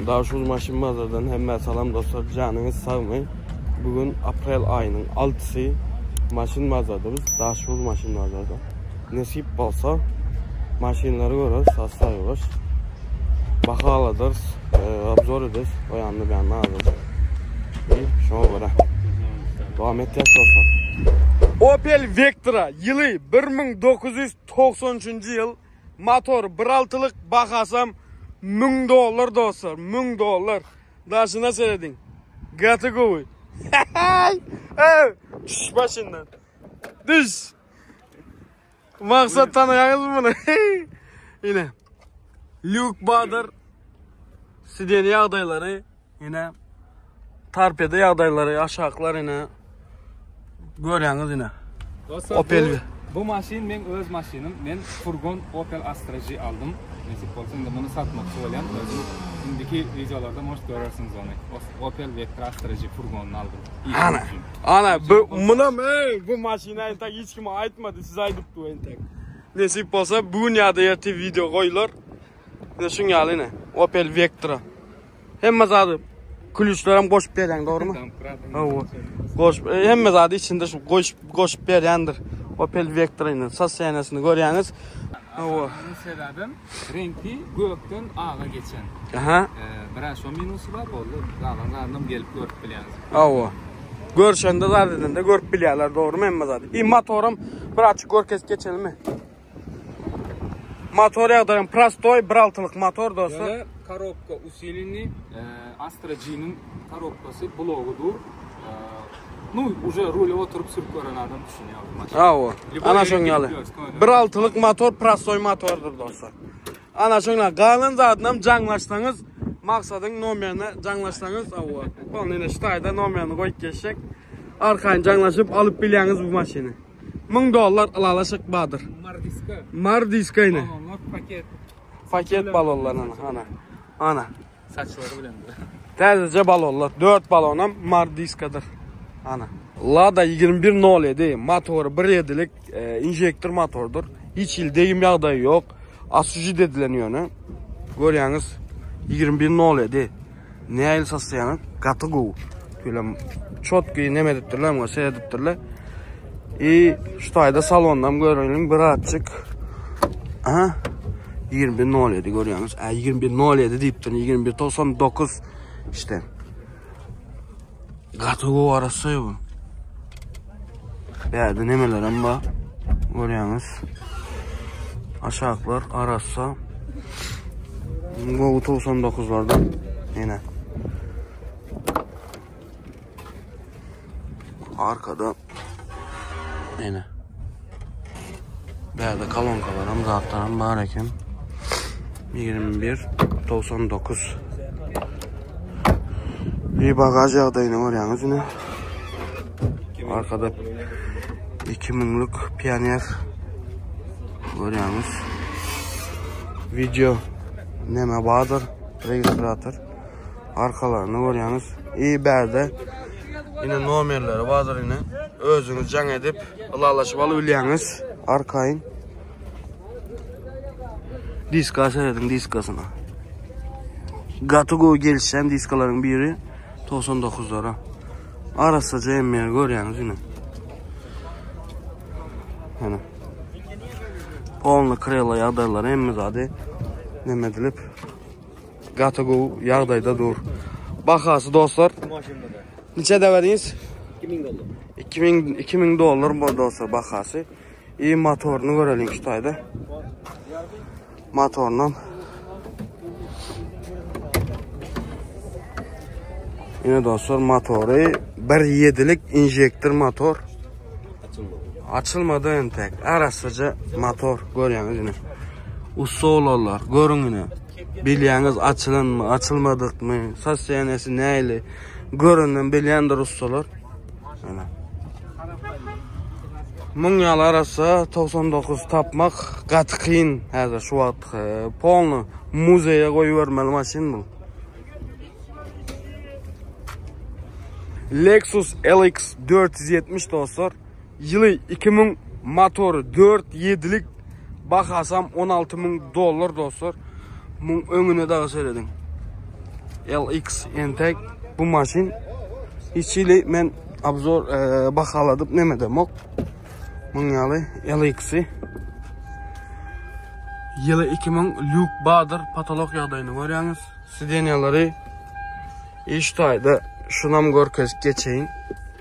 Daşoguz maşyn bazardan hemmä salam dostlar janyňyz sagmy bu gün aprel aýynyň altysy maşyn bazarda biz Daşoguz maşyn bazarda nesip bolsa maşynlary göreris asla ýuwaş bahaladyrys obzor ederiz o ýanda bu ýanda azajyk şoňa görä dowam etýäs dostlar. Opel Vectra ýyly 1993-nji ýyl Motor bir altylyk bahasam 1000 dollar dostlar 1000 dollar. Daşyna serediň. Gaty gowy. Ey, düş başından. Düş. Maksat tanaýaňyz muny. Ine. Lük Badyr. Sideni ýagdaýlary ine. Torpeda ýagdaýlary aşaklar ine. Görýäňiz ine. Dostlar, Opel. Bu, bu maşyn meň öz maşynym. Men furgon Opel Astra G aldym. Nesip bolsa indi muny satmakçy bolýan. Özüm indiki wideolarda может görersiňiz ony. Opel Vectra Astra G furgonyny aldym. Ana. Ana bu munam ey bu maşyny entek hiç kime aýtmady. Siz aýdyp dur entek. Nesip bolsa bu gün ýa-da erte video goýular. Ine şuň ýaly ine. Opel Vectra. Hemme zady klýuçlaram goşup berýäň dogrymy? Hawa. Goşup e, hemme zady içinde şu goşup goşup berýändir. Opel Vectra indi sostoýaniýasyny görýäňiz. Hawa. Munuň sebäbem reňki gökden aga geçen. Aha. E, biraz şo minusy bar boldy. Galan zadynam gelip görüp bilýäňiz. Hawa. Görşende zat edende görüp bilýärler dogrymy hemme zady. I motoram bir açyk görkezip geçelimi? Motor ýagdaýam prostoý bir altylyk motor dostlar. Ýöne korobka usilennyý, Astra G-niň korobkasy blogy dur. Nu, uje rule oturyp sürüp gören adam düşünýär bu maşyna. Hawa. Ana şoň ýaly. Bir altylyk motor prostoý motordyr dostlar. Ana şoň ýaly. Galan zadynam jaňlaşsaňyz Maksadyň nomerine jaňlaşsaňyz hawa. Ony ine şu taýda nomerini goýup geçjek. Arkaýyn jaňlaşyp alyp bilýäňiz bu maşyny. 1000 dollar ylalaşyk bardyr. Mardiska. Mardiska ine. Balonlar paket. Paket balonlar ana ana. Ana. Saçlary bilen. Täzeje balonlar. 4 balonam Mardiskadyr. Ana. Lada 2107 motory 1.7-lik e, injektor motordyr. Hiç hili degim ýagdaýy ýok. Asuji edilen ýöne. Görýäňiz 2107. Nähili sostoýany gaty gowy. Şöyle çotki neme edipdirler, muňa seredipdirler. I şu taýda salondan göreliň birazjyk. Aha. 21.07 görýäňiz. A 21.07 diýipdir. 21.99 işte. Gaty gowy arassa bu. Bärde nemeler hem bar. Görýäňiz. Aşaklar arassa. Gowy 99-lardan. Ýene. Arkada ýene. Bärde kolonkalar hem zatlar hem bar eken. 21 99. Bir bagaj ýagdaýyny görýäňiz ine. Arkada 2000-lik Pioneer görýäňiz. Video neme bardyr, registrator. Arkalaryny görýäňiz. I bärde ine nomerleri bardyr ine. Özüňiz jaň edip ylalaşyp alyp bilýäňiz. Arkaýyn. Diska serediň diskasyna. Gaty gowy gelişýän diskalaryň biri 99-lara. Arassaja hemme ýeri görýäňiz ine. Hene. Polny krela ýagdaýlary hemme zady neme edilip gaty gowy ýagdaýda dur. Bahasy dostlar. Niçe dewediňiz? 2000 dollar. 2000 2000 dollar bu dostlar bahasy. İyi motoryny göreliň şu taýda. Motorynam. Ine dostlar motory 1.7'lik injektor motor. Açylmady entek. Arassaja motor görýäňiz ine. Ussa olanlar görüň ine. Bilýäňiz açylanmy, açylmadykmy, sostoýaniýasy nähili görenden bilýändir ussalar. Ine. Muň ýaly arassa 99 tapmak gaty kyn häzir şu wagt e, polny muzeýe goýbermeli maşyn bu. Lexus LX 470 dostlar. Ýyly 2000 motory 4.7-lik bahasam 16000 dollar dostlar. Muň öňüne dagy serediň. LX entek bu maşyn hiç hili men obzor e, bahaladyp neme demok. Muň ýaly LX-i ýyly 2000 lýuk badyr patolog ýagdaýyny görýäňiz. Sidenýalary iş taýda şunam görkezip geçeýin.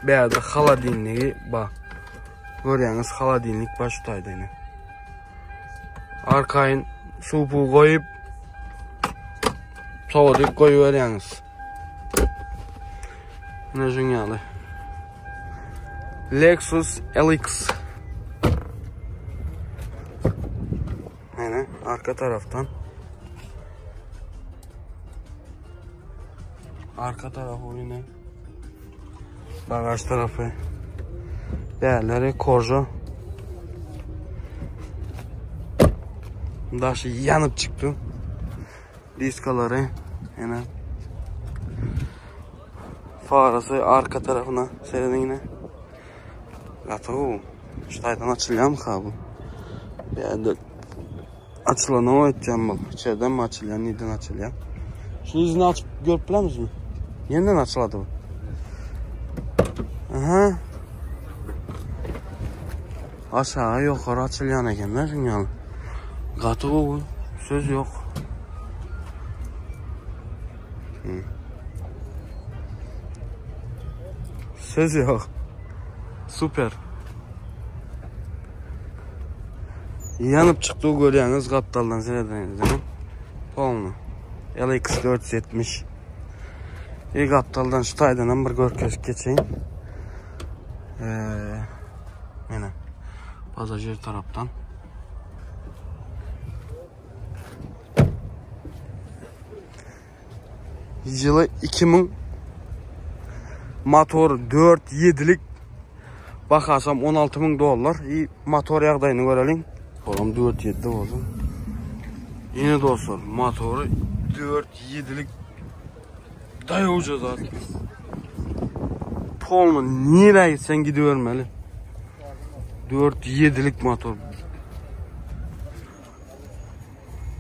Bärde holodilnigi bar. Görýäňiz holodilnik bar şu taýda ine. Arkaýyn suw puw goýup sowadyp goýuberýäňiz. Ine şuň ýaly. Lexus LX. Ine arka taraftan. Arka tarafı yine. Bagaj tarafy. Bärleri korja. Daşy ýanyp çykdy. Diskalary ýene farasy arka tarafyna seredin ýene. Gaty gowy. Şu taýdan açylýarmy ha bu? Bärde açylany oýtýan bu. İçeriden mi açylýar, nirden açylýar? Şu ýüzüni açyp görüp bilemizmi? Ýenden açylady bu. Aha. Aşağı ýokary açylýan eken-de şuň ýaly. Gaty gowy. Söz ýok. Söz ýok. Super. Ýanyp çykdy görýäňiz gapdaldan seredeňizde. Polny. LX 470. E gapdaldan şu taýdan hem bir görkezip geçeýin. Eee Mene pasažir tarapdan. Ýyly 2000 motor 4 7-lik bahasam 16000 dollar. I motor ýagdaýyny göreliň. Olam 4 7 bolsun. Ýene dostlar, motory 4 7-lik daýawja zat. Polny nirä gitsen gidibermeli. 4 7-lik motor.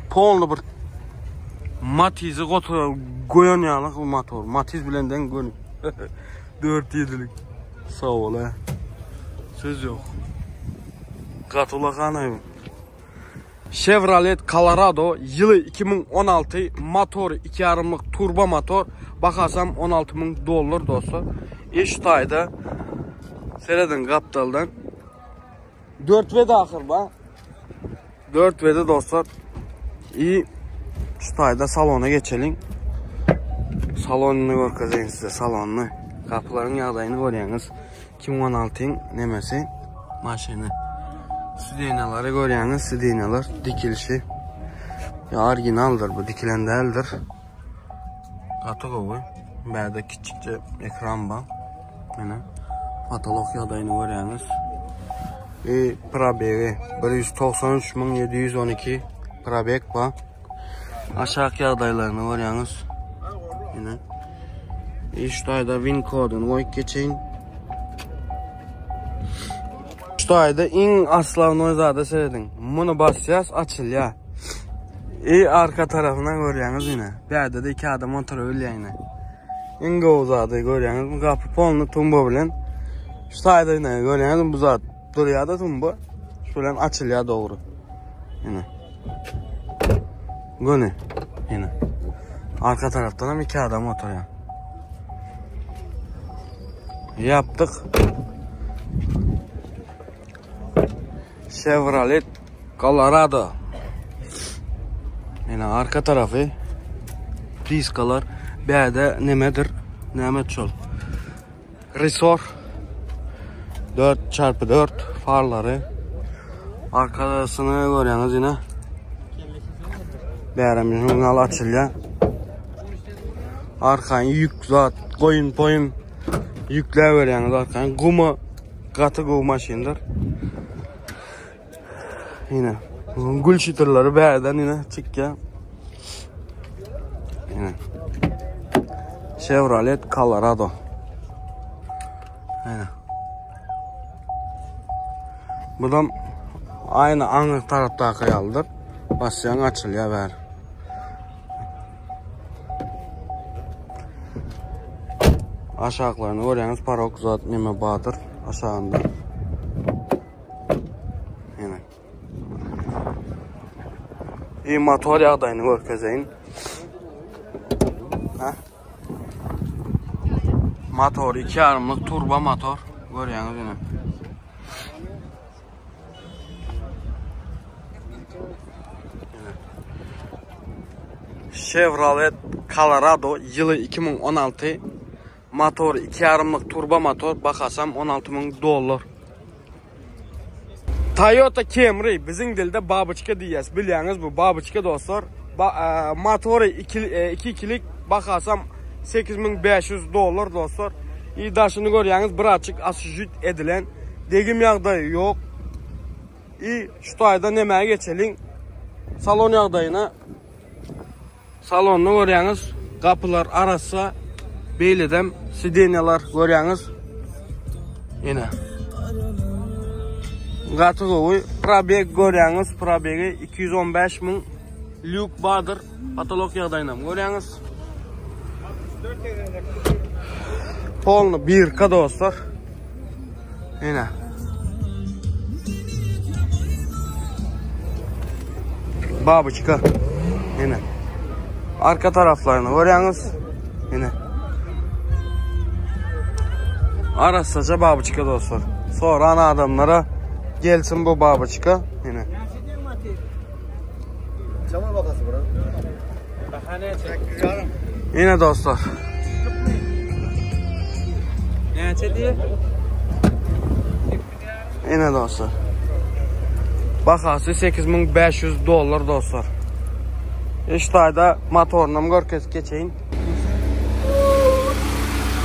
Polny bir Matizi gotura goýan ýaly bu motor. Matiz bilen deň göni. 4 7-lik. Sag bol he. Söz ýok. Gaty ulakanay bu. Chevrolet Colorado ýyly 2016 motory 2,5-lyk turbo motor bahasam 16000 dollar dostlar. Iş taýda serediň gapdaldan. 4 ve ahyr ba. 4 ve dostlar. İyi şu taýda salona geçeliň. Salonyny görkezeýin size salonyny. Gapylaryň ýagdaýyny görýäňiz. 2016-yň nemesi maşyny. Sidenalary görýäňiz, sidenalar dikilişi. Ya originaldyr bu, dikilen däldir. Gaty gowy. Bärde kiçikje ekran bar. Mene patolog ýagdaýyny görýäňiz. E probegi 193712 probeg bar. Aşak ýagdaýlaryny görýäňiz. Ine. E şu taýda win koduny goýup geçeýin. Şu taýda iň aslavnoý zada serediň. Muny basýas açylýar. E arka tarafyndan görýäňiz ine. Bärde de iki adam oturyp bilýär ine. Iň gowy zady görýäňiz, bu gapy polny tumba bilen. Şu taýda ine görýäňiz bu zat durýar da tumba. Şu bilen açylýar dogry. Ine. Göni. Ine. Arka tarafdan hem iki adam oturýar. Yaptık. Chevrolet Colorado. Ine arka tarafy diskalar bäde nemedir? Näme şol? Resor 4 çarpı 4 farlary. Arkasyny görýäňiz ine. Bärem ýüňal açylýar. Arkaýyn ýük zat, goýun poýun ýükläberýäňiz arkaýyn. Guma gaty gowy maşyndyr. Yine gül şitirleri bärden yine çykýar. Yine Chevrolet Colorado. Yine. Bu da aynı aňyr tarapdaky ýalydyr. Basýaň açylýar bäri. Aşaklaryny görýäňiz parok zat neme badyr aşagynda. Ýene. I motor ýagdaýyny görkezeýin. Ha? Motor 2 ýarymlyk turbo motor görýäňiz ýene. Chevrolet Colorado ýyly 2016 motor 2 ýarymlyk turbo motor bahasam 16 müň dollar. Toyota Camry biziň dilde babyçka diýýäs. Bilýäňiz bu babyçka dostlar. Ba, e, motory 2 2 ikilik bahasam 8500 dollar dostlar. I daşyny görýäňiz bir açyk asujit edilen. Degim ýagdaýy ýok. I şu taýda nämä geçeliň? Salon ýagdaýyna. Salonyny görýäňiz, gapylar arassa, beýledem sidenýalar görýäňiz. Ine. Gaty gowy. Probeg görýäňiz, probegi 215 müň. Lýuk bardyr. Patolok ýagdaýynam görýäňiz. Polny birka dostlar. Ine. Babuçka. Ine. Arka taraflaryny görýäňiz. Ine. Arassaja babuçka dostlar. Soran adamlara gelsin bu babuçka. Ine. Çama bakasy bura. Ine dostlar. Näçe diýe? Ine dostlar. Bahasy 8500 dollar dostlar. Üç taýda motorunam görkezip geçeýin.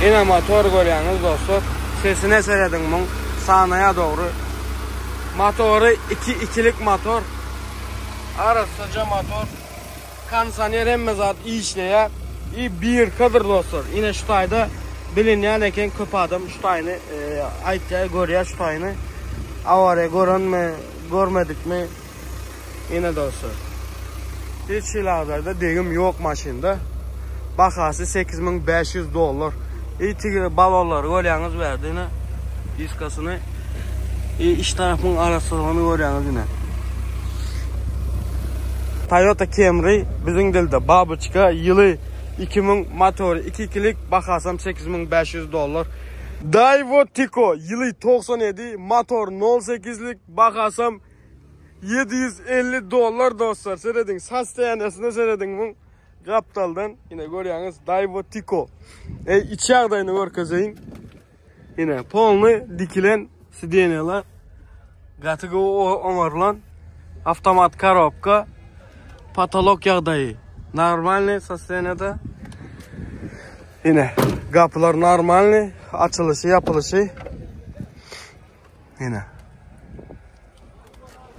Ine motor görýäňiz dostlar. Sesine serediň muň. Sanaýa dogry. Motory 2 ikilik motor. Arassaja motor. Kondisioner hemme zat işleýär. I birkadyr dostlar. Ine şu taýda bilinýän eken köp adam şu taýyny e, aýtýar, görýär şu taýyny. Awariýa görenmi, görmedikmi? Ine dostlar. Hiç hili ýagdaýda degim ýok maşynda. Bahasy 8500 dollar. I tigi balonlary görýäňiz bärde ine diskasyny. I iç tarapyň arassalygyny görýäňiz ine. Toyota Camry biziň dilde babuçka ýyly 2000 motory 2 ikilik bahasam 8500 dollar. Daewoo Tico ýyly 97 motor 0.8-lik bahasam 750 dollar dostlar serediň sostoýaniýasyna serediň muň gapdaldan ine görýäňiz Daewoo Tico. Ey iç ýagdaýyny görkezeýin. Ine polny dikilen sidenýalar gaty gowy oňarylan avtomat korobka patolok ýagdaýy normalny sostoýaniýada. Ine gapylar normalny açylyşy ýapylyşy. Ine.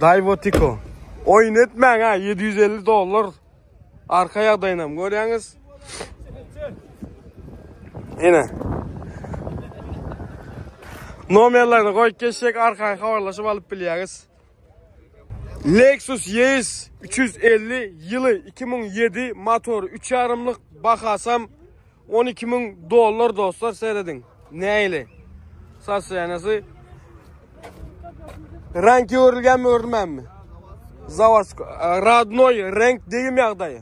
Daewoo Tico. Oýun etmäň ha 750 dollar. Arka ýagdaýynam görýäňiz. Ine. Nomerlerini goýup geçjek arkaýyn habarlaşyp alyp bilýäňiz. Lexus ES 350 ýyly 2007 motor 3,5-lyk bahasam 12 müň dollar dostlar serediň. Näili? Saçýanasy. Renk görülgenmi görülmänmi? Zavodsk e, radnoy renk degim ýagdaýy.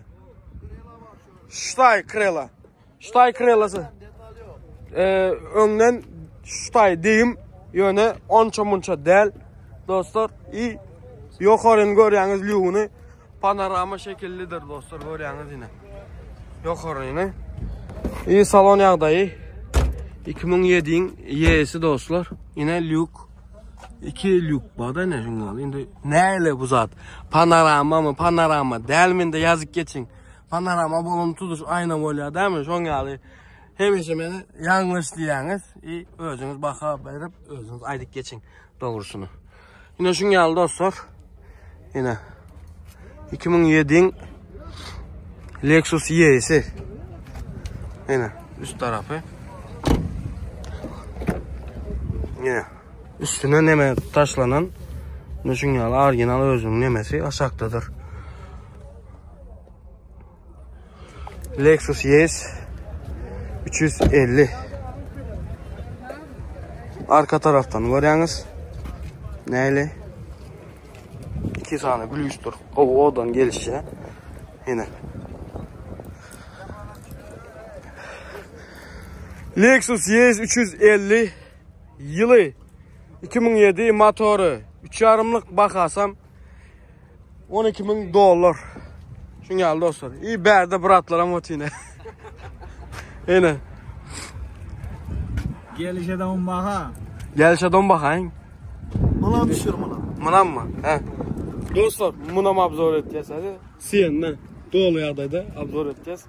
Ştaý krela. Ştaý krelasy. E, öňden ştaý degim ýöne onça munça däl. Dostlar, i ýokaryny görýäňiz lýugyny. Panorama şekillidir dostlar görýäňiz ine. Ýokaryny. I salon ýagdaýy 2007-iň Y'si dostlar. Ine lýuk. Iki lýuk bar da ine şuňa. Indi näle bu zat? Panorama mı? Panorama dälmi indi ýazyp geçiň. Panorama bolan tutuş aýna bolýar dälmi? Şoň ýaly hemişe meni ýalňyş diýýäňiz. I özüňiz baha berip özüňiz aýdyp geçiň dogrusyny. Ine şuň ýaly dostlar. Ine 2007-iň Lexus ES-i. Ine üst tarapy. Ine üstüne neme taşlanan. Ine şuň ýaly original özüniň nemesi aşakdadyr. Lexus ES 350. Arka tarafdan görýäňiz. Näli? İki sany gülüşdir. Gowy odan gelişýär. Ine. Lexus ES 350 ýyly 2007 motory 3,5-lyk bahasam 12 mün dollar. Şuň ýaly dostlar. I bärde bratlaram otyne. Ene. Gelişe de on baha. Gelişe de on baha. Muna düşür muna. Muna mı? He. Dostlar, muna obzor eteceğiz hadi. Sienna dolu ýagdaýda obzor eteceğiz.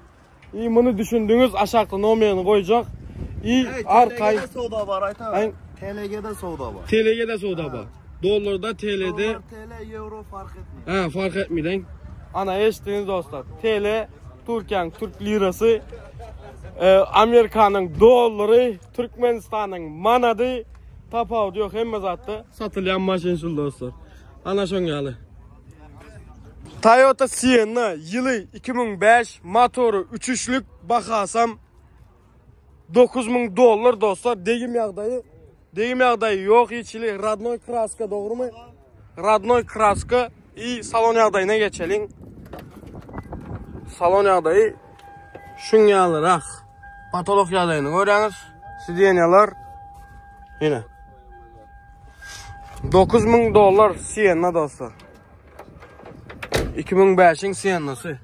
I muny düşündüňiz aşakda nomerini goýjak. I arkay TLG'de soda var Ayta. Ay. TLG'de soda var. TL'de soda bar. Dollarda TL'de Dolar, TL, euro fark etmiyor. He fark etmeden. Ana eşitdiniz dostlar. TL Türkiye'nin Türk lirası, e, Amerika'nın dollary, Türkmenistan'ın manady, tapawudy yok hemme zatda satylýan maşyn şul dostlar. Ana şoň ýaly. Toyota Sienna ýyly 2005, motory 3-üçlük, bahasam 9000 dollar dostlar. Degim ýagdaýy, degim ýagdaýy ýok hiç hili. Radnoy kraska dogrumy? Radnoy kraska i salon ýagdaýyna geçeliň. Salon ýagdaýy şuň ýalyrak. Patolog ýagdaýyny görýäňiz. Sidenýalar ýene. 9000 dollar Sienna dostlar. 2005-iň Siennasy.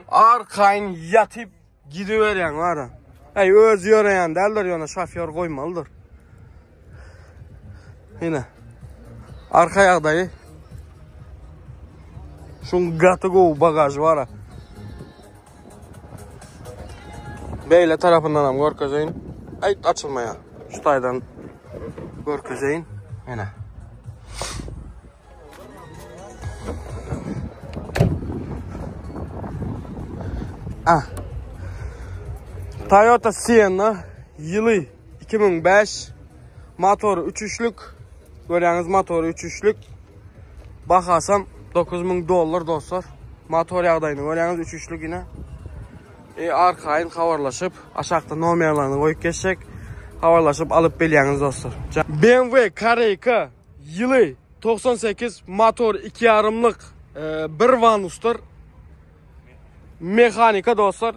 Arkaýyn ýatyp gidiberýäň bara. Ey öz ýöreýän däldir, ýöne şofýor goýmalydyr. Ine. Arka ýagdaýy. Şuň gaty gowy bagažy bar. Beýle tarapyndan hem görkezeýin. Aý açylmaýar. Şu taýdan görkezeýin. Ine. Ah. Toyota Sienna ýyly 2005 motory 3-üçlük. Görýäňiz motory 3-üçlük. Bahasam 9000 dollar dostlar. Motor ýagdaýyny görýäňiz 3-üçlük ine. E, arkaýyn habarlaşyp, aşakda nomerlerini goýup geçjek. Habarlaşyp alyp bilýäňiz dostlar. BMW K2 ýyly 98 motor 2,5-lyk e, bir vanusdyr. Mehanika dostlar.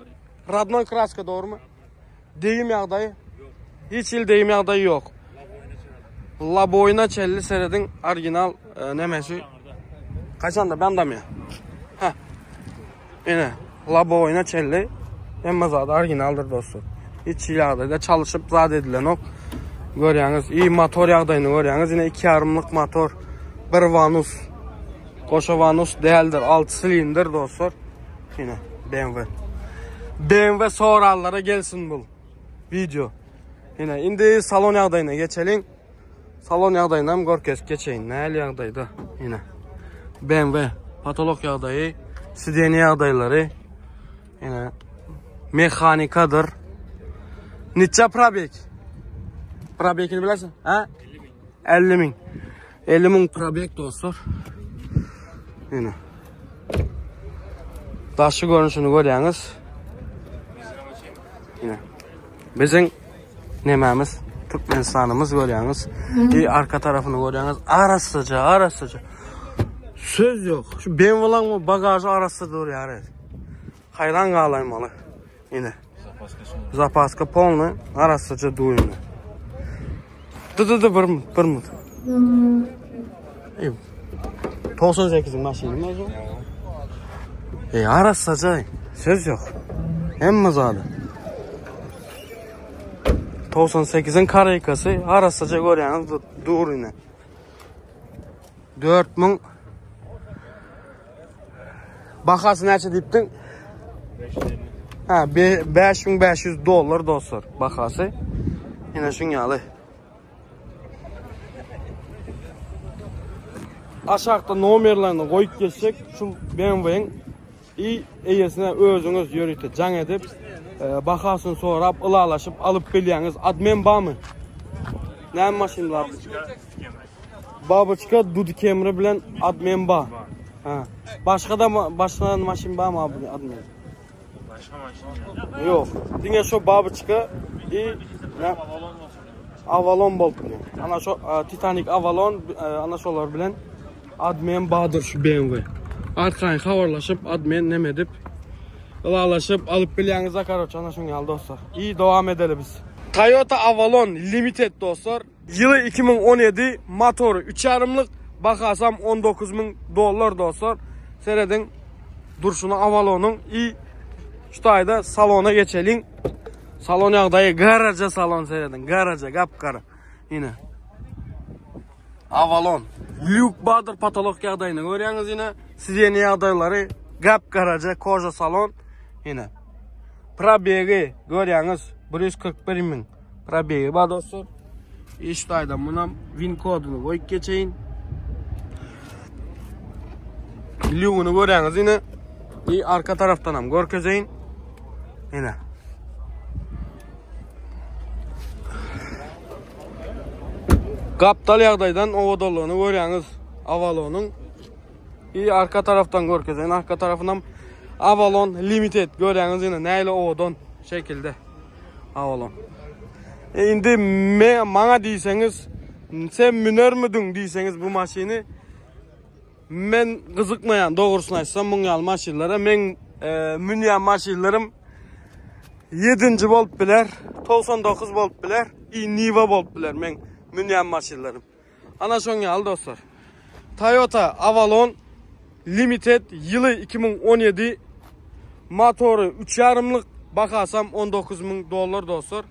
Radnoy kraska dogrymy? Degim ýagdaýy? Hiç hil degim ýagdaýy ýok. Laboýuna çelli serediň original e, nemesi. Kaçanda ben mi? Ha. Ine laboýuna çelli hemme zat originaldyr dostlar. Hiç hil ýagdaýda çalışyp zat edilenok. Görýäňiz, iyi motor ýagdaýyny görýäňiz. Ine 2,5-lyk motor, bir vanus. Goşa vanus däldir, 6 silindr dostlar. Ine BMW. BMW soranlara gelsin bu video. Ine indi salon ýagdaýyna geçeliň. Salon ýagdaýyny hem görkezip geçeýin. Näli ýagdaýda? Ine. BMW patolog ýagdaýy, sideniýe ýagdaýlary. Ine mehanikadyr. Neçe probek? Probekini bilersin? Ha? 50 ming. 50 ming probek dostlar. Ine. Daşy görnüşini görýäňiz. Ine. Biziň nemämiz Türkmenistanymyz görýäňiz. I arka tarafyny görýäňiz. Arassaja, arassaja. Söz ýok. Şu BMW-laň bagažy arassa durýar. Haýran galaýmaly. Ine. Zapaska polny arassaja duýmy. Dı dı dı bir bir mut. Ey. 98 maşyny mı o? Ey arassaja. Söz ýok. Hemme zady. 98-iň karikasy arassaja görýäňiz dur ine. 4000 Bahasy näçe diýipdiň? Ha, 5500 dollar dostlar bahasy. Ine şuň ýaly. Aşakda nomerlerini goýup geçjek şu BMW-iň i eýesine özüňiz ýörite jaň edip, e, bahasyny sorap, ylalaşyp alyp bilýäňiz. Admin barmy? Näme maşyn bar? Baboçka Dudy Kemri bilen admin bar. Ha. Başga da başga maşyn barmy admin? Başga maşyn ýok. Diňe şu baboçka i ne? Avalon bolup bilýär. Ana şo Titanic Avalon ana şolar bilen admen badyr şu BMW. Arkaýyn habarlaşyp admen neme edip ylalaşyp alyp bilýäňiz karoç ana şuň ýaly dostlar. I dowam edeli biz. Toyota Avalon Limited dostlar. Ýyly 2017 motory 3 ýarymlyk bahasam 19 müň dollar dostlar. Serediň durşuna Avalonyň i şu taýda salona geçeliň. Salon ýagdaýy garaja salon serediň. Garaja gap-gara. Ine. Avalon. Lýuk badyr patolok ýagdaýyny görýäňiz ine. Sideniýe ýagdaýlary gap-garaja koja salon. Ine. Probegi görýäňiz 141 müň. Probegi bar dostlar. Iş taýdan munam win koduny goýup geçeýin. Lýugyny görýäňiz ine. I arka tarafdan hem görkezeýin. Ine. Gapdal ýagdaýdan owadanlygyny görýäňiz Avalonyň. I arka tarafdan görkezeýin. Arka tarafynam Avalon Limited görýäňiz ine näle owadan şekilde. Avalon. E, indi me, maňa diýseňiz, sen münermidiň diýseňiz bu maşyny Men gyzykmaýan dogrusyny aýtsam muň ýaly maşynlara. Meň e, münýän maşynlarym 7-nji bolup biler, 99 bolup biler, i Niva bolup biler meň münýän maşynlarym. Ana şoň ýaly dostlar. Toyota Avalon Limited ýyly 2017 motory 3,5-lyk bahasam 19 müň dollar dostlar.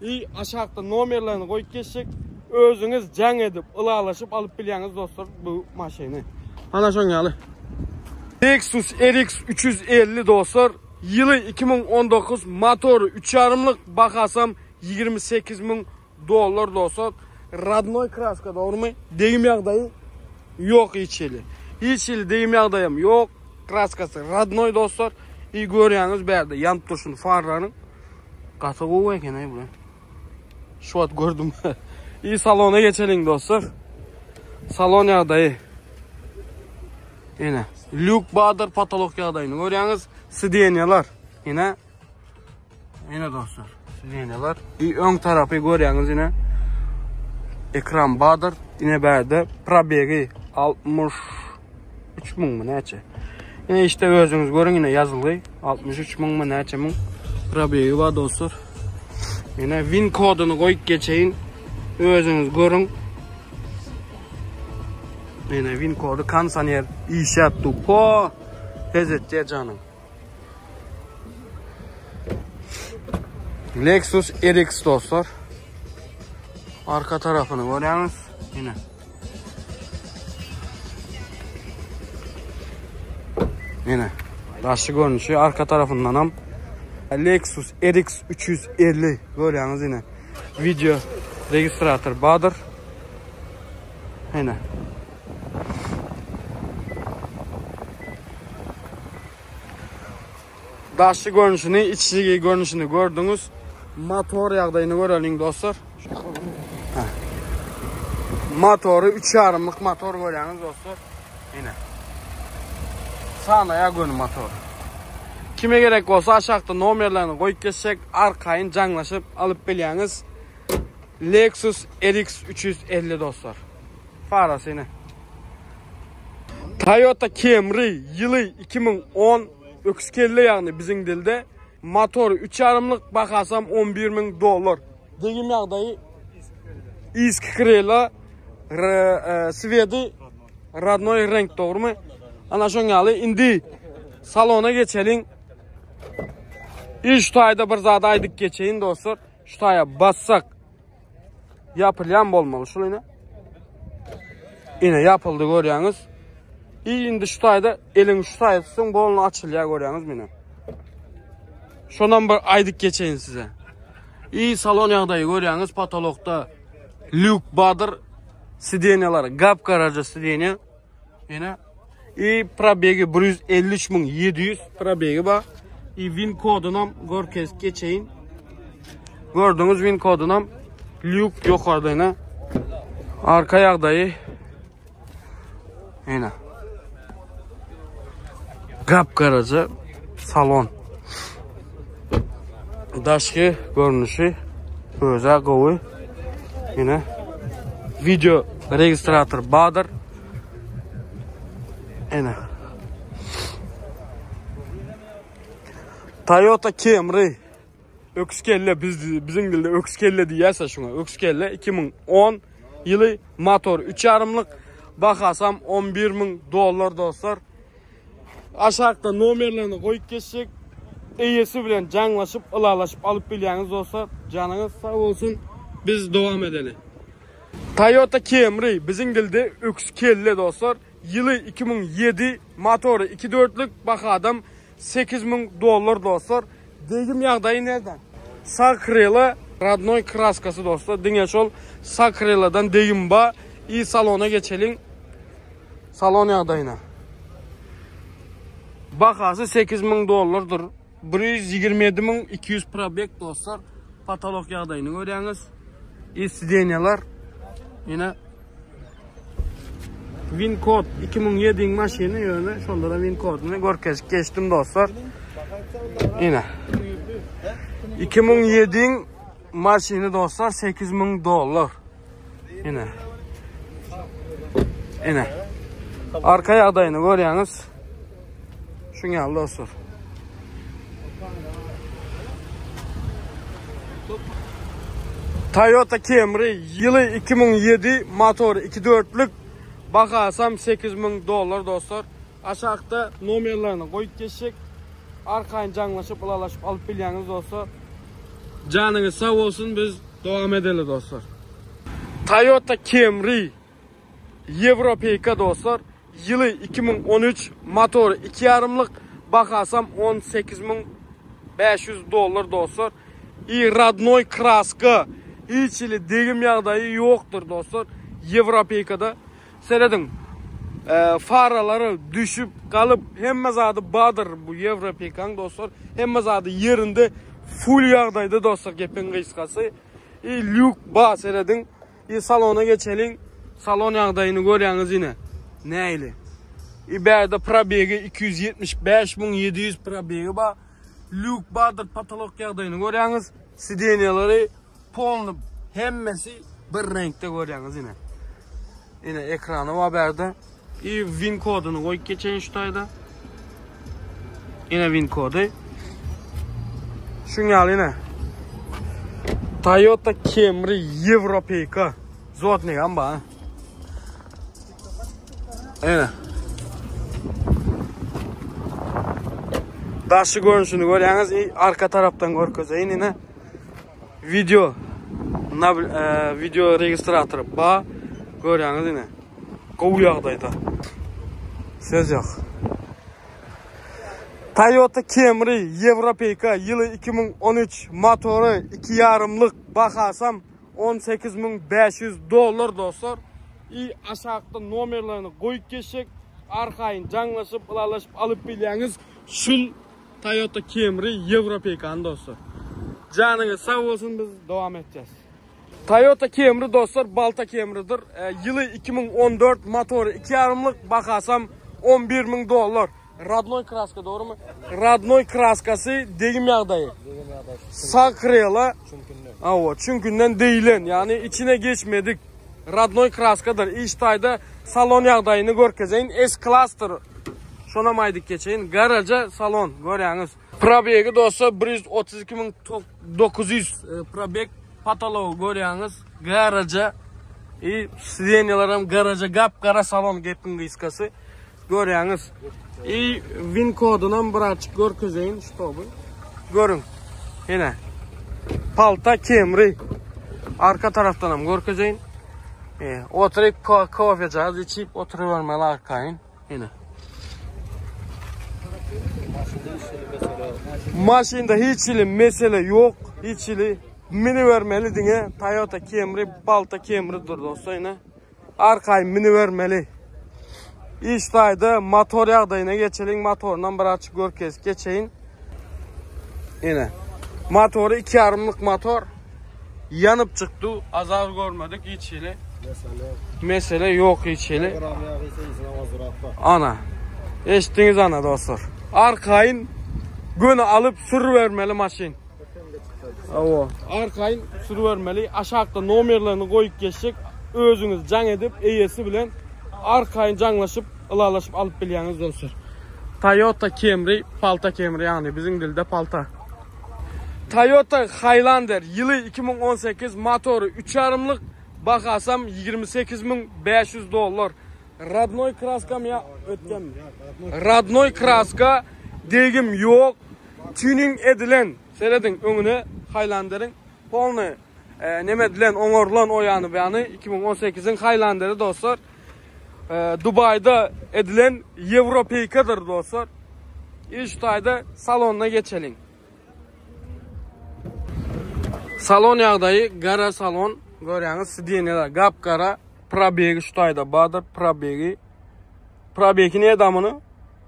I aşakda nomerlerini goýup geçjek. Özüňiz jaň edip, ylalaşyp alyp bilýäňiz dostlar bu maşyny. Ana şoň ýaly. Lexus RX 350 dostlar. Ýyly 2019, motory 3,5-lyk, bahasam 28 müň dollar dostlar. Radnoý kraska dogrymy? Degim ýagdaýy ýok hiç hili. Hiç hili degim ýagdaýam ýok. Kraskasy radnoý dostlar. I görýäňiz bärde ýanyp durşuny farlaryň. Gaty gowy eken aý bular. Şu wagt gördüm. İyi salona geçeliň dostlar. Salon ýagdaýy. Ine, lýuk bardyr, patolok ýagdaýyny görýäňiz. Sidenýalar. Ine. Ine dostlar, sidenýalar. I öň tarapy görýäňiz ine. Ekran bardyr. Ine bärde probegi 63 müňmi näçe? Ine işte özüňiz görüň ine ýazylgy 63 müňmi näçe müň probegi bar dostlar. Ine win koduny goýup geçeýin. Özüňiz görüň. Ine win kody kondisioner işläp dur. Po hezetje janyň. Lexus RX dostlar. Arka tarapyny görýäňiz. Ine. Ine. Daşy görnüşi arka tarapyndan hem Lexus RX 350 görýäňiz ine. Video registrator bardyr. Ine. Daşy görnüşini, içi görnüşini gördüňiz. Motor ýagdaýyny göreliň dostlar. Motory 3 ýarymlyk motor görýäňiz dostlar. Ine. Sanaýa göni motor. Kime gerek bolsa aşakda nomerlerini goýup geçsek, arkaýyn jaňlaşyp alyp bilýäňiz. Lexus RX 350 dostlar. Farasy ine. Toyota Camry ýyly 2010 öküz kelle ýagny biziň dilde. Motory 3 ýarymlyk bahasam 11 müň dollar. Degim ýagdaýy Iski krela e, swedi radnoý renk dogrumy? Ana şoň ýaly indi salona geçeliň. Iş taýda bir zat aýdyp geçeýin dostlar. Şu taýa bassak ýapylýan bolmaly şul ine. Ine ýapyldy görýäňiz. I indi şu taýda eliň şu taýa tutsaň bolny açylýar görýäňiz mine. Şondan bir aýdyp geçeýin size. I salon ýagdaýy görýäňiz patolokda lýuk badyr sidenýalar gap-garaja sidenýa. Ine I probegi 153700 probegi bar. I win kodunam görkezip geçeýin. Gördüňiz win kodunam lýuk ýokarda ine. Arka ýagdaýy ine. Gap-garaja salon. Daşky görnüşi öze gowy. Ine video registrator bardyr. Ine. Toyota Camry öküz kelle biz biziň dilde öküz kelle diýýäs şuňa. Öküz kelle 2010 ýyly motor 3 ýarymlyk bahasam 11 müň dollar dostlar. Aşakda nomerlerini goýup geçjek. Eýesi bilen jaňlaşyp, ylalaşyp alyp bilýäňiz dostlar. Janyňyz sag bolsun. Biz dowam edeli. Toyota Camry biziň dilde öküz kelle dostlar. Ýyly 2007, motory 2 dörtlük, bahadam 8000 dollar dostlar. Degim ýagdaýy nerden? Sag krela rodnoý kraskasy dostlar. Diňe şol sag kreladan degim ba. I salona geçeliň. Salon ýagdaýyna. Bahasy 8000 dollardyr. 127200 probek dostlar. Patolog ýagdaýyny görýäňiz. I sidenýalar. Ýene Win kod 2007-iň maşyny ýöne şonda da win koduny görkezip geçdim dostlar. Ine. 2007-iň maşyny dostlar 8000 dollar. Ine. Ine. Arka ýagdaýyny görýäňiz. Şuň ýaly dostlar. Toyota Camry ýyly 2007 motor 2.4-lük bahasam 8000 dollar dostlar. Aşakda nomerlerini goýup geçjek. Arkaýyn jaňlaşyp, ylalaşyp alyp bilýäňiz dostlar. Janyňyz sag bolsun biz dowam edeli dostlar. Toyota Camry Ýewropeýka dostlar ýyly 2013 motory 2 ýarymlyk bahasam 18500 dollar dostlar i radnoý kraska hiç hili degim ýagdaýy ýokdur dostlar Ýewropeýkada serediň e, faralary düşüp galyp hemme zady badyr bu Ýewropeýkaň dostlar hemme zady ýerinde full ýagdaýda dostlar gepiň gysgasy i lýuk ba serediň I salona geçeliň. Salon ýagdaýyny görýäňiz ine. Nähili? I bärde probegi 275700 probegi bar. Lýuk bardyr, potolok ýagdaýyny görýäňiz. Sidenýalary polny hemmesi bir reňkde görýäňiz ine. Ine ekrany bar bärde. I win koduny goýup geçeýin şu taýda. Ine win kody. Şuň ýaly ine. Toyota Camry Европейka. Zotny hem bar. Ine. Daşy görnüşini görýäňiz, arka tarapdan görkezeýin ine. Video e, video registratory ba görýäňiz ine. Gowy ýagdaýda. Söz ýok. Toyota Camry Ýewropeýka ýyly 2013 motory 2 ýarymlyk bahasam 18500 dollar dostlar. I aşakda nomerlerini goýup geçjek. Arkaýyn jaňlaşyp, ylalaşyp alyp bilýäňiz. Şul Toyota Camry Ýewropeýkany dostlar. Janyňyz sag bolsun biz dowam etjäs. Toyota Camry dostlar balta Camrydyr. E, ýyly 2014 motory 2 ýarymlyk bahasam 11 müň dollar. Radnoy kraska dogrymy? Radnoy kraskasy degim ýagdaýy. Degim ýagdaýy. Sag krela. Çünkünden. Awa, çünkünden deýilen, ýagny içine geçmedik. Radnoy kraskadyr. Iş taýda salon ýagdaýyny görkezeýin. S klasdyr. Şonam aýdyp geçeýin. Garaja salon görýäňiz. Probegi dostlar 132900 e, probeg patology görýäňiz. Garaja i sidenýalar hem garaja gap gara salon gepiň gysgasy. Görýäňiz. I win kodunam birazçyk görkezeýin ştoby. Görüň. Ine. Palta Camry. Arka tarafdan hem görkezeýin. E, oturyp kofejaz içip oturybermeli arkaýyn. Ine. Maşynda hiç hili mesele ýok. Hiç hili minibermeli diňe Toyota Camry, Balta Camry'dir dostlar ine. Arkaýyn minibermeli. Iş taýda motor ýagdaýyna geçeliň, motoryndan bir açyk görkezip geçeýin. Ine. Motory 2 ýarymlyk motor. Ýanyp çykdy. Azar görmedik hiç hili. Mesele ýok hiç hili. Ana. Eşitdiňiz ana dostlar. Arkaýyn göni alyp sürübermeli maşyn. Hawa, arkaýyn sürübermeli. Aşakda nomerlerini goýup geçjek. Özüňiz jaň edip, eýesi bilen arkaýyn jaňlaşyp, ylalaşyp alyp bilýäňiz dostlar. Toyota Camry, palta Camry, ýagny biziň dilde palta. Toyota Highlander ýyly 2018, motory üç ýarymlyk, bahasam 28500 dollar. Radnoý kraskamy ýa ötgenmi? Radnoý kraska, degim ýok, tuning edilen. Serediň öňüne Highlanderiň polny neme edilen oňarylan o ýany bu ýany 2018-iň Highlanderi dostlar. Dubaýda edilen ýewropeýkadyr dostlar. Iş taýda salonyna geçeliň. Salon ýagdaýy gara salon görýäňiz sidenýalar gap gara probegi şu taýda bardyr probegi. Probegi näde muny?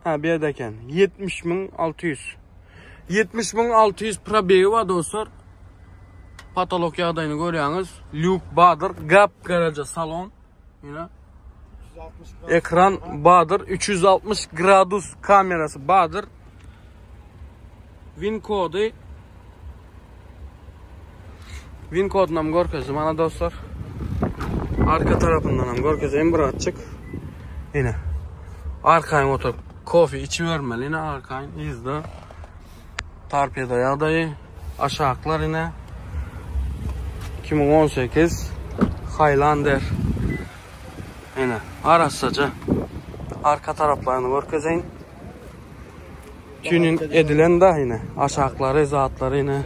Ha bu ýerde eken. 70600. 70600 probegi bar dostlar. Patolok ýagdaýyny görýäňiz. Lýuk bardyr. Gap garaja salon. Ýene. Ekran bardyr. 360 gradus kamerasy bardyr. Win kody Win kodyny hem görkezdim ana dostlar. Arka tarapyndan hem görkezeyim birazcık. Yine. Arkaýyn oturyp kofe içibermeli ine arkaýyn yzda. Torpeda ýagdaýy aşaklar ine. 2018 Highlander. Ine arassaja. Arka taraplaryny görkezeýin. Tuning edilen da ine. Aşaklary zatlary ine.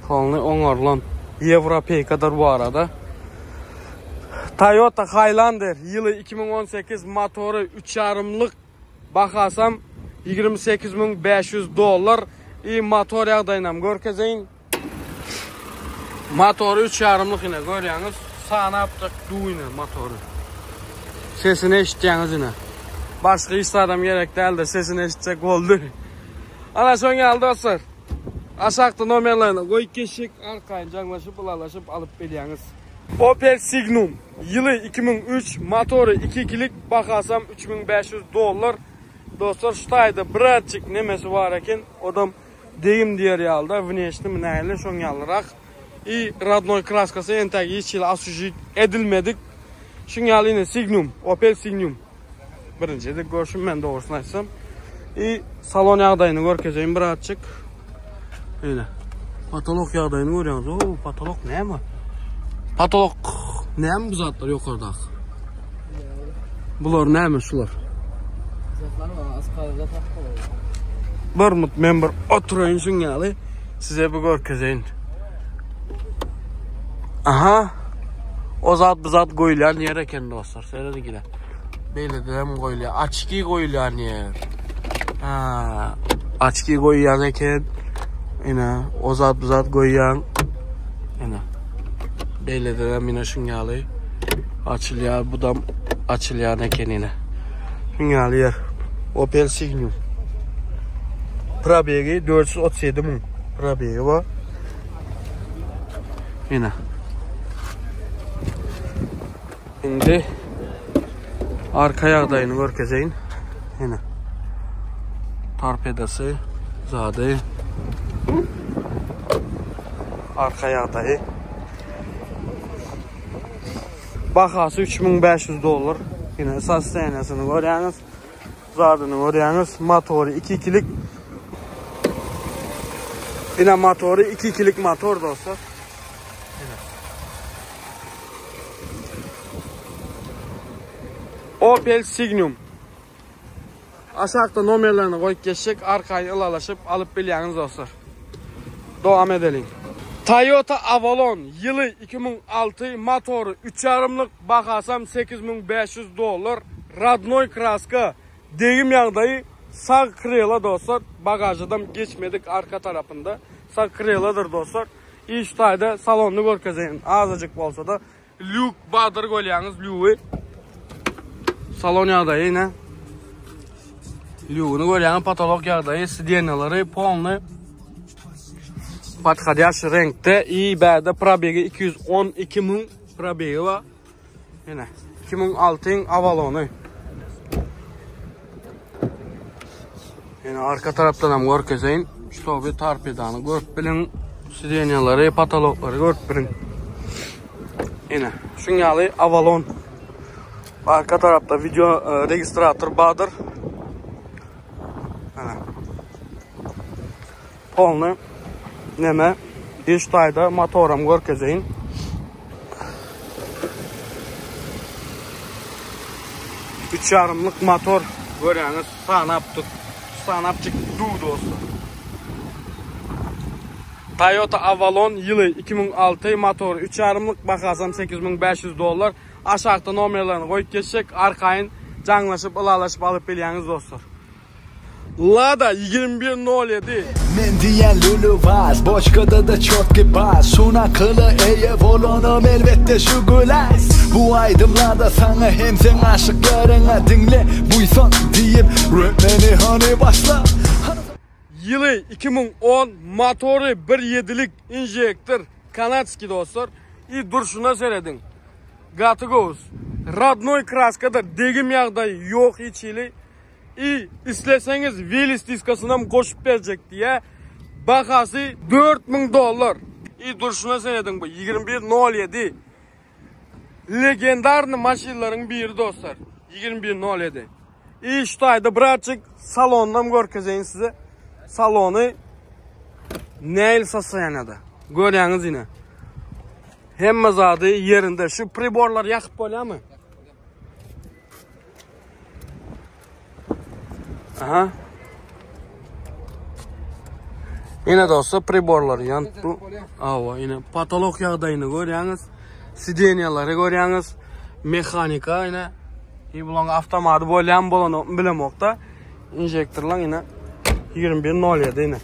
Polny oňarylan. Ýewropeýkadyr bu arada. Toyota Highlander ýyly 2018 motory 3,5-lyk bahasam 28500 dollar. I motor ýagdaýynam görkezeýin. Motory 3,5-lyk ine görýäňiz. Sanapjak duw ine motory. Sesini eşitýäňiz ine. Başga hiç zadam gerek däldir, sesini eşitsek boldy. Ana şoň ýaly dostlar. Aşakda nomerlerini goýup geçjek, arkaýyn jaňlaşyp, ylalaşyp alyp bilýäňiz. Opel Signum ýyly 2003, motory 2-ikilik, bahasam 3500 dollar. Dostlar şu taýda birazjyk nemesi bar eken, odam degim diýer ýalyda, wneşni nähili şoň ýalyrak. I rodnoý kraskasy entäk hiç hili oswežit edilmedik. Şuň ýaly ine Signum, Opel Signum. Birinji gezek görşüm men dogrusyny aýtsam. I salon ýagdaýyny görkezeýin birazjyk. Ine. Patolok ýagdaýyny görýäňiz. O, patolok näme? Patolok näme bu zatlar ýokardaky? Bular näme şular? Bir mut men bir oturaýyn şuň ýaly size bir görkezeýin. Aha. O zat bu zat goýulýan ýer eken dostlar. Serediň ine. Beýle hem goýulýar. Açki goýulýan ýer. Ha, açki goýýan eken. Ine, o zat bu zat goýýan. Ine. Beýle hem ine şuň ýaly açylýar. Bu da açylýan eken ine. Şuň ýaly ýer. Opel Signum. Probegi 437 müň. Probegi bar. Ine. Indi arka ýagdaýyny görkezeýin. Ine. Torpedasy, zady. Arka ýagdaýy. Bahasy 3500 dollar. Ine sostoýaniýasyny görýäňiz. Zadyny görýäňiz. Motory 2-2-lik. Ine motory 2-2-lik motor dostlar. Ine. Opel Signum. Aşakda nomerlerini goýup geçjek, arkaýyn ylalaşyp alyp bilýäňiz dostlar. Dowam edeliň. Toyota Avalon ýyly 2006 motory 3,5-lyk bahasam 8500 dollar radnoý kraska degim ýagdaýy sag krela dostlar bagažadam geçmedik arka tarapynda sag kreladyr dostlar iş taýda salonyny görkezeýin azajyk bolsada Lýuk bardyr görýäňiz lýugy. Salon ýagdaýy ine. Lýugyny görýäňiz patolog ýagdaýy, sidenýalary polny podhodýaş reňkde i bärde probegi 212 müň probegi bar. Ine 2006-yň Avalony. Ine arka tarapdan hem görkezeýin. Ştoby torpedany görüp biliň. Sidenýalary, patoloklary görüp birin. Ine, şuň ýaly Avalon. Arka tarapda video e, registrator bardyr. Ana. Polny neme iş taýda motoram görkezeýin. Üç ýarymlyk motor görýäňiz sanap tut. Sanap çyk du dostlar. Toyota Avalon ýyly 2006 motory üç ýarymlyk bahasam 8500 dollar. Aşakda nomerlerini goýup geçjek arkaýyn jaňlaşyp ylalaşyp alyp bilýäňiz dostlar. Lada 21.07. Men diýen lülü bas, boçkada-da çotki bas Şuna kyly eýe bolanam elbetde şu güläs Bu aýdymlarda saňa hem seň aşyklaryňa diňle buýsan diýip rap meni hany başla Ýyly 2010 motory bir ýedilik injektor kanadskiý dostlar i durşuna serediň gaty gowus radnoý kraskada degim ýagdaýy ýok hiç hili I isleseňiz Willys diskasynam goşup berjek diýä. Bahasy 4000 dollar. I durşuna serediň bu 21.07. Legendarny maşynlaryň biri dostlar. 21.07. I şu taýda birazjyk salondan görkezeýin size. Salony näil sostoýanada. Görýäňiz ine. Hemme zady ýerinde. Şu priborlar ýakyp bolýarmy? Aha. Ine dostlar priborlar ýanyp bu. Awa ine patolog ýagdaýyny görýäňiz. Sidenýalary görýäňiz. Mehanika ine. I bulaň awtomady bolýan bolanokmy bilemokda. Injektorlaň ine 21.07 ine.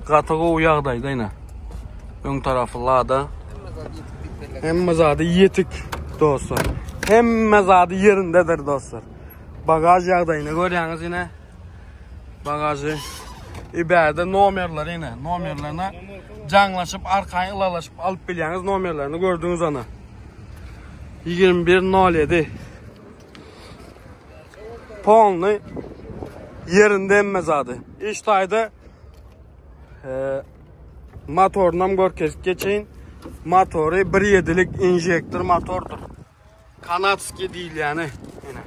Gaty gowy ýagdaýda ine. Öň tarapy lada. Hemme zady ýetik dostlar. Hemme zady ýerindedir dostlar. Bagaj ýagdaýyny görýäňiz ine. Bagajy ibäde nomerleri ine. Nomerlerine jaňlaşyp arkaýyn ylalaşyp alyp bilýäňiz nomerlerini gördüňiz ana. 21.07 Polny yerinde hemme zady. Iş taýda e, motorunam görkezip geçeýin. Motory 1.7-lik injektor motordur. Kanadskiý diýilýäni. Ine.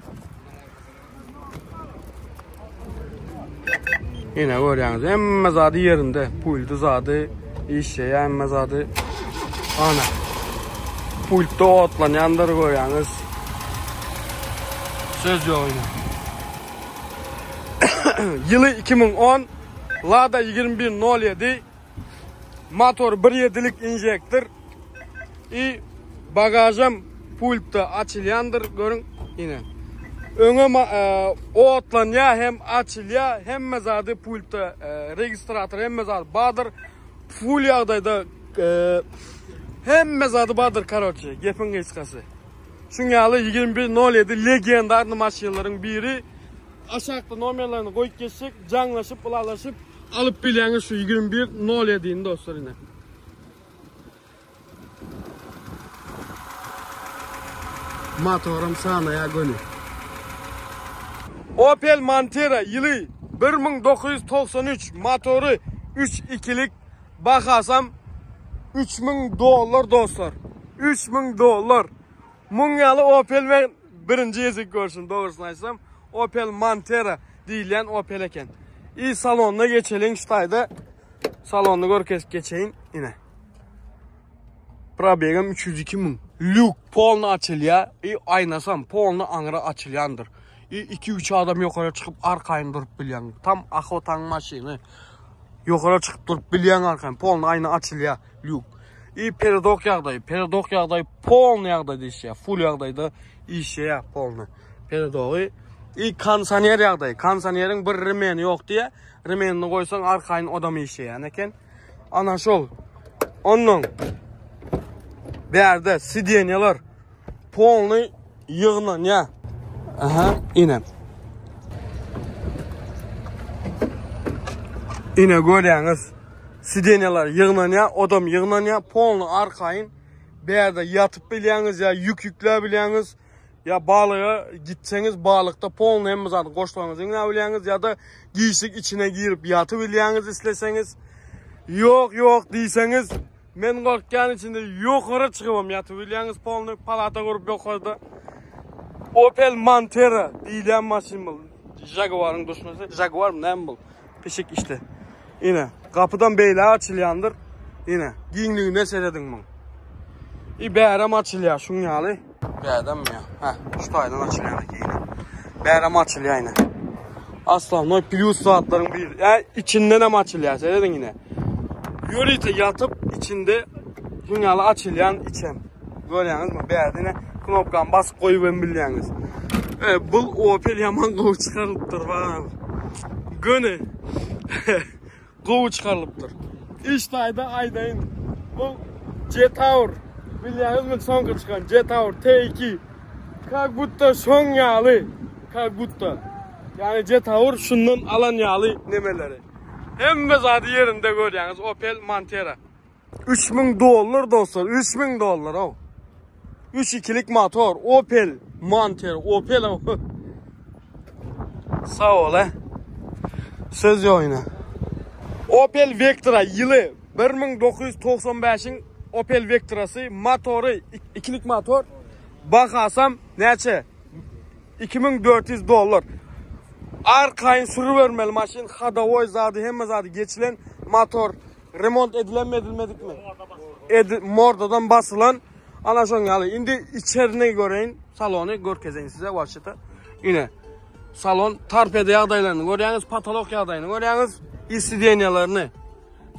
Ine görýäňiz, hemme zady ýerinde. Pulty zady işleýär, hemme zady. Ana. Pultda otlanýandyr görýäňiz. Söz ýok ine. Ýyly 2010, Lada 2107, motor 1.7-lik injektor. I bagajam pultda açylýandyr, görüň ine. Öňe e, otlanýar hem açylýar, hemme zady pultda, e, registrator hemme zady bardyr. Full ýagdaýda e, hemme zady bardyr, karoçe, gepiň gysgasy. Şuň ýaly 21.07 legendarny maşynlaryň biri. Aşakda nomerlerini goýup geçsek, jaňlaşyp, ylalaşyp alyp bilýäňiz şu 21.07-ni dostlar ine. Motoram sanaýa göni. Opel Mantera ýyly 1993 motory 3 ikilik bahasam 3000 dollar dostlar. 3000 dollar. Muň ýaly Opel men birinji gezek görşüm dogrusyny aýtsam. Opel Mantera diýilýän Opel eken. I salonyna geçeliň şu taýda. Salonyny görkezip geçeýin. Ine. Probegem 302 müň. Lýuk polny açylýar. I aýnasam polny aňra açylýandyr. I 2-3 adam ýokara çykyp arkaýyn durup bilýän. Tam ahotaň maşyny. Ýokara çykyp durup bilýän arkaýyn. Polny aýna açylýar. Lýuk. I peredok ýagdaýy. Peredok ýagdaýy polny ýagdaýda işleýär. Full ýagdaýda işleýär polny. Peredogy. I kondisioner ýagdaýy. Kondisioneriň bir remeni ýok diýýär. Remenini goýsaň arkaýyn odam işleýän eken. Ana şol. Ondan bärde sidenýalar polny ýygnanýar. Aha, ine. Ine görýäňiz. Sidenýalar ýygnanýar, odam ýygnanýar, polny arkaýyn bärde ýatyp bilýäňiz ýa ýük ýükläp bilýäňiz. Ýa balyga gitseňiz balykda polny hemme zady goşlaryňyzy ýygnap bilýäňiz ýa-da giçlik içine girip ýatyp bilýäňiz isleseňiz. Ýok ýok diýseňiz men gorkýan içinde ýokary çykybam ýatyp bilýäňiz polny palata gurup ýokarda. Opel Mantera diýilýän maşyn bu. Jaguaryň duşmany. Jaguar näme bu? Pişik işte. Ine, gapydan beýle açylýandyr. Ine, giňligine serediň muň. I bärem açylýar şuň ýaly. Bärem ýa. Hä, şu taýdan açylýan eken ine. Bärem açylýar ine. Aslannoý plus zatlaryň biri. Ýa içinden hem açylýar, serediň ine. Ýörite ýatyp içinde şuň ýaly açylýan içem. Görýäňizmi? Bärde ine knopkany basyp goýup hem bilýäňiz. E, bu Opel ýaman gowy çykarylypdyr. Göni. Gowy çykarylypdyr. Iş taýda aýdaýyn. Bu Jetour. Bilýäňizmi soňky çykan Jetour T2. Как будто şoň ýaly. Как будто. Ýani Jetour şundan alan ýaly nemeleri. Hemme zady ýerinde görýäňiz Opel Mantera. 3000 dollar dostlar, 3000 dollar o. 3 ikilik motor Opel Mantera, Opel o. Sag ol he. Söz ýok ine. Opel Vectra ýyly 1995-iň Opel Vectrasy motory ikilik motor bahasam näçe? 2400 dollar. Arkaýyn sürübermeli maşyn, hadowoý zady, hemme zady geçilen motor. Remont edilenmi edilmedikmi? Edi, mordadan basylan. Ana şoň ýaly. Indi içerini göreýin, salony görkezeýin size wagşyta. Ine. Salon torpeda ýagdaýlaryny görýäňiz, patolok ýagdaýyny görýäňiz, i sidenýalaryny.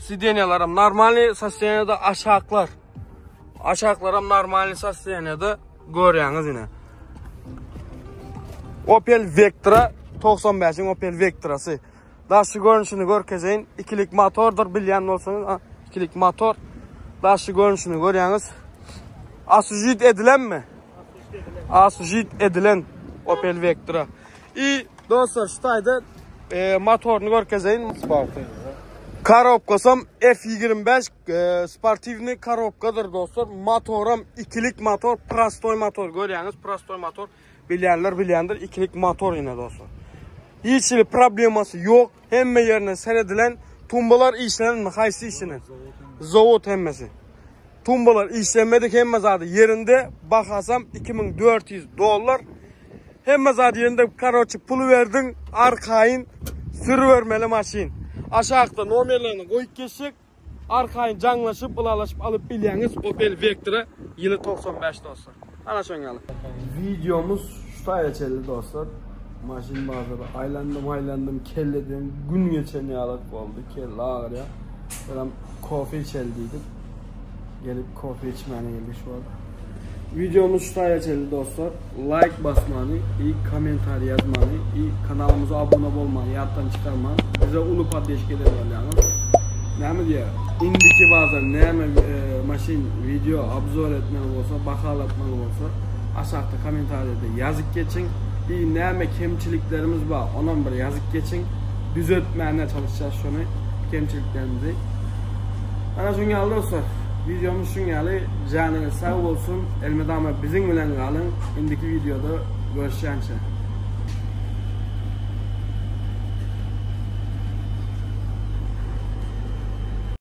Sidenýalaram normalny sostoýaniýada aşaklar. Aşaklaram normalny sostoýaniýada görýäňiz ine. Opel Vectra 95-iň Opel Vectrasy. Daşky görnüşini görkezeýin. Ikilik motordyr bilýän bolsaňyz, ikilik motor. Daşky görnüşini görýäňiz. Asujit edilenmi? Asujit edilen Opel Vectra. I dostlar şu taýda e, motoryny görkezeýin. Korobkasam F25 e, sportiwny korobkadyr dostlar. Motoram ikilik motor, prostoý motor görýäňiz, prostoý motor. Bilýänler bilýändir, ikilik motor ine dostlar. Hiç hili problemasy ýok. Hemme ýerine seredilen. Tumbalar işlenenmi? Haýsy işlenen? Zawod hemmesi. Tumbalar işlenmedik, hemme zady ýerinde. Bahasam 2400 dollar. Hemme zady ýerinde. Karoçi puly berdiň, arkaýyn sürübermeli maşyn. Aşakda nomerlerini goýup geçjek. Arkaýyn jaňlaşyp, ylalaşyp alyp bilýäňiz Opel Vectra ýyly 95 dostlar. Ana şoň ýaly. Wideomyz şu taýa çenli dostlar. Maşyn bazary aýlandym aýlandym kelleden gün geçen ýalak boldy. Kelle agyrýar. Birem kofe içeli diýdik. Gelip kofe içmäne geldik şu wagt. Wideomyz şu taýa çenli dostlar. Like basmany i kommentariý ýazmany i kanalymyza abuna bolmany ýatdan çykarmaň. Bize uly poddeşka eden bolýaňyz. Näme diýýär? Indiki bazar näme e, maşyn video obzor etmeli bolsa, bahalatmaly bolsa aşakda kommentariýada ýazyp geçiň. I näme kemçiliklerimiz bar, onam bir ýazyp geçiň. Düzeltmäne çalyşýas şony kemçiliklerimizi. Ana şuň ýaly dostlar. Wideomyz şuň ýaly. Janyňyz sag bolsun. Elmydama biziň bilen galyň. Indiki wideoda görüşýänçä.